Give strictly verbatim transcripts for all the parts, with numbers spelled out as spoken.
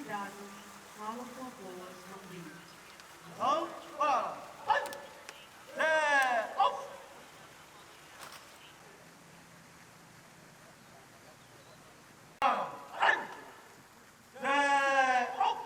Dados, halo sua boas, bom dia. Vamos para. Ai! Zé, au! Ai! Zé, au!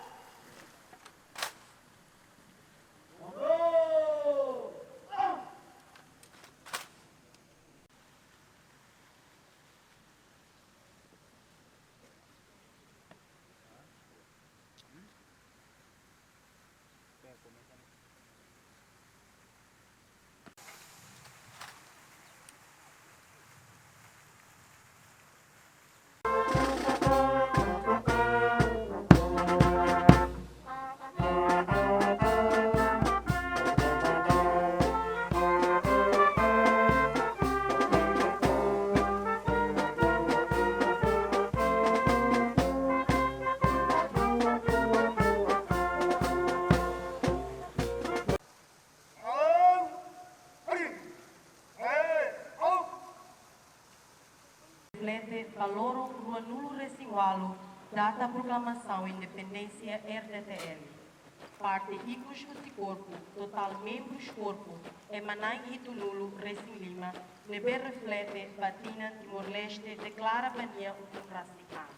Reflete ba loron ruanulu-resin-ualu, data proklamasaun independénsia R D T L. Parte ikus husi korpu, totál membrus korpu, ema na'in hitunulu-resin-lima, ne'ebé reflete ba tinan Timor-Leste deklara ba nia ukun rasik an.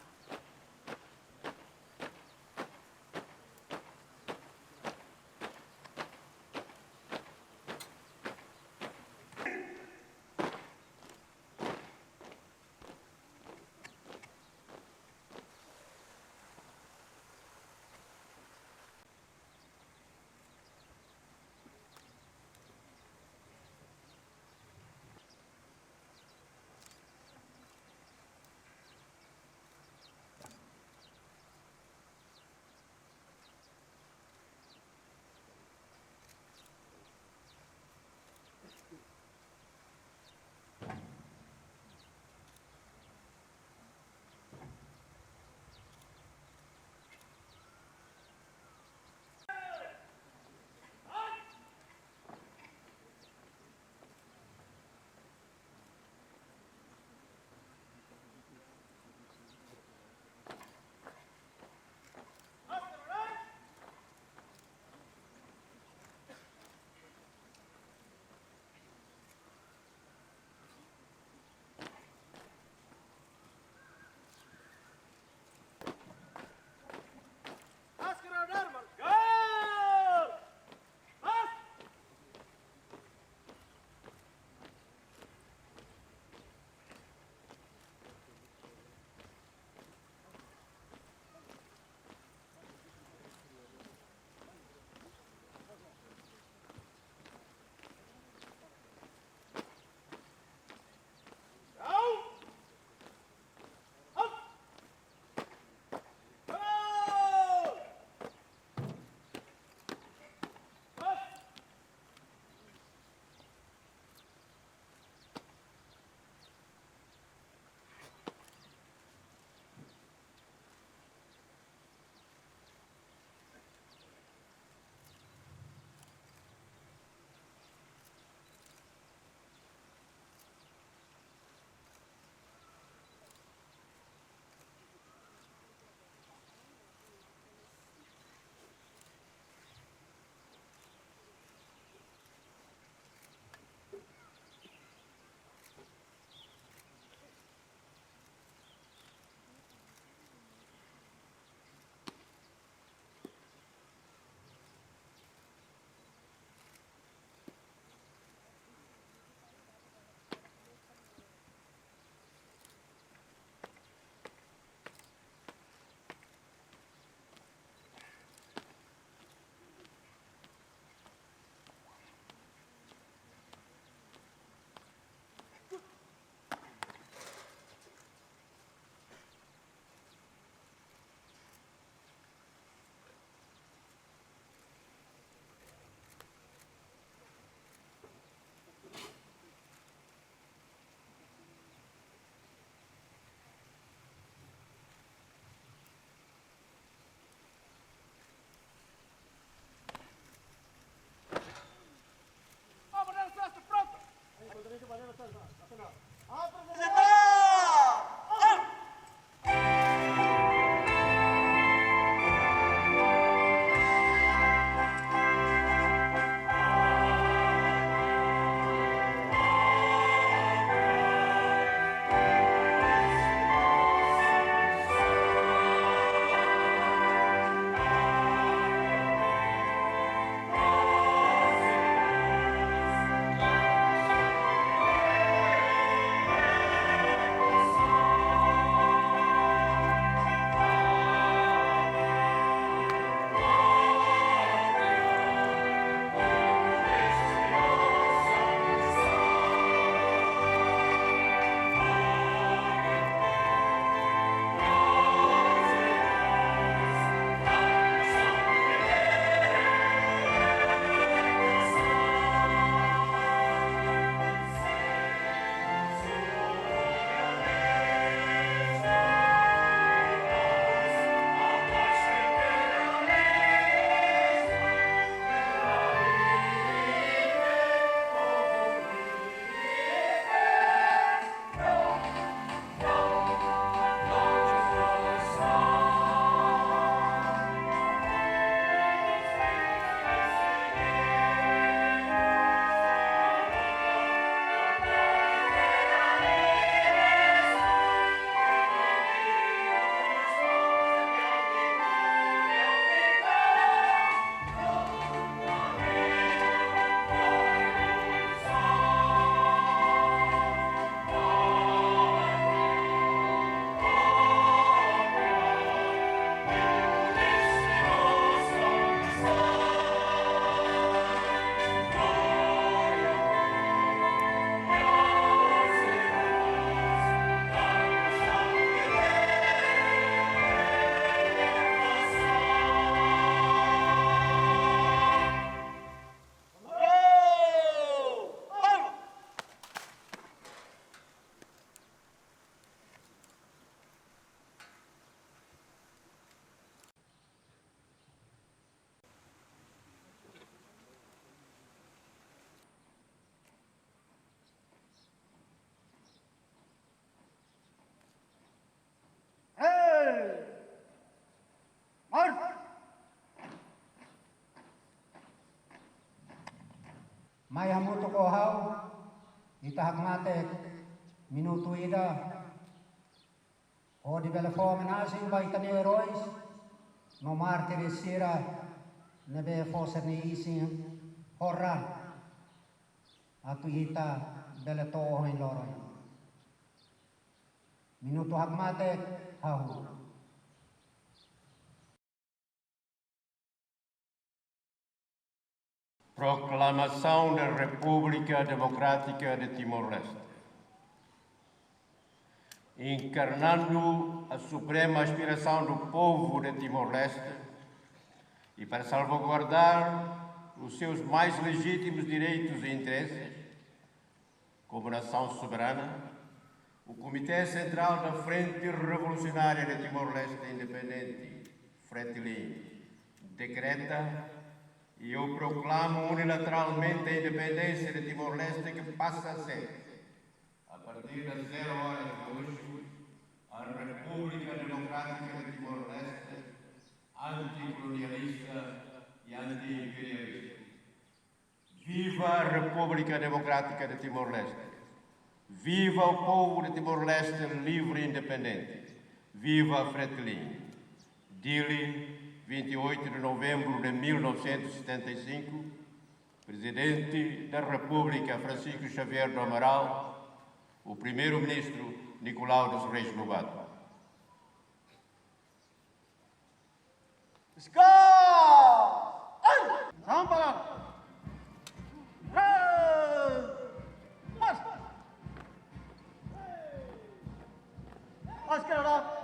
Mai hamutuk ho ha'u, ita hakmatek minutu ida, hodi bele fó omenajen ba ita-nia eróis no mártires sira ne'ebé fó sira-nia isin horan atu ita bele to'o ohin loron. Minutu hakmatek hahú. Proclamação da República Democrática de Timor-Leste. Encarnando a suprema aspiração do povo de Timor-Leste e para salvaguardar os seus mais legítimos direitos e interesses, como nação soberana, o Comité Central da Frente Revolucionária de Timor-Leste Independente, Fretilin, decreta e eu proclamo unilateralmente a independência de Timor-Leste, que passa a ser, a partir das zero horas de hoje, a República Democrática de Timor-Leste, anticolonialista e anti-imperialista. Viva a República Democrática de Timor-Leste! Viva o povo de Timor-Leste livre e independente! Viva a Fretilin! Dili, vinte e oito de novembro de mil novecentos e setenta e cinco, Presidente da República Francisco Xavier do Amaral, o Primeiro-Ministro Nicolau dos Reis Lobato. Ska! Ai! Rampala! Hey! Mas! Mas kira.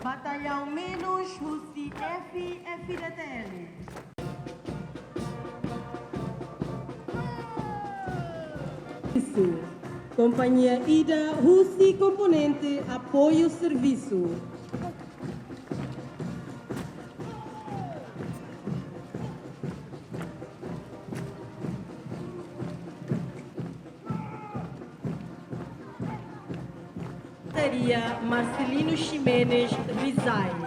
Batallaun menus husi F, F D T L. Servisu. Kompañia ida husi komponente apoiu servisu. Teria Marcelino Ximenes resign.